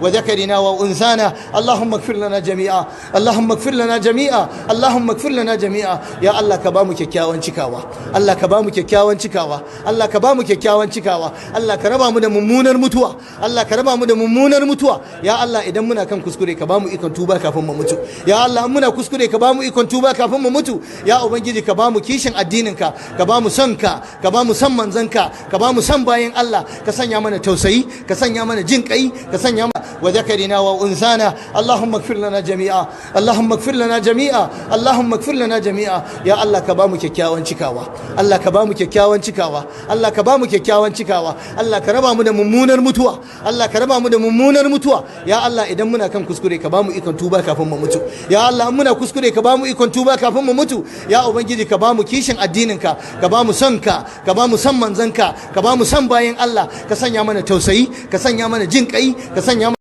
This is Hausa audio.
وذكرنا وأنثانا. اللهم اغفر لنا جميعا، اللهم اغفر لنا جميعا، اللهم اغفر لنا جميعا. Ya Allah, ka bamu kyakkyawan cikawa. Allah, ka bamu kyakkyawan cikawa. Allah, ka bamu kyakkyawan cikawa. Allah, ka raba mu da mummunar mutuwa. Allah, ka raba mu da mummunar mutuwa. Ya Allah, idan muna kan kuskure, ka bamu ikon tuba kafin mu mutu. Ya Allah, in muna kuskure, ka bamu ikon tuba kafin mu mutu. Ya Ubangiji, ka bamu kishin addinin ka, ka bamu son ka, ka bamu son manzon ka, ka bamu son bayin Allah. Ka sanya mana tausayi, ka sanya mana jin kai, ka sanya mana وذكرنا وأنثانا. اللهم اغفر لنا جميعا، اللهم اغفر لنا جميعا، اللهم اغفر لنا جميعا. Ya Allah, ka bamu kyakkyawan cikawa. Allah, ka bamu kyakkyawan cikawa. Allah, ka bamu kyakkyawan cikawa. Allah, ka raba mu da mummunar mutuwa. Allah, ka raba mu da mummunar mutuwa. Ya Allah, idan muna kan kuskure, ka bamu ikon tuba kafin mu mutu. Ya Allah, in muna kuskure, ka bamu ikon tuba kafin mu mutu. Ya Ubangiji, ka bamu kishin addinin ka, ka bamu son ka, ka bamu son manzon ka, ka bamu son bayin Allah. Ka sanya mana tausayi, ka sanya mana jin kai, ka sanya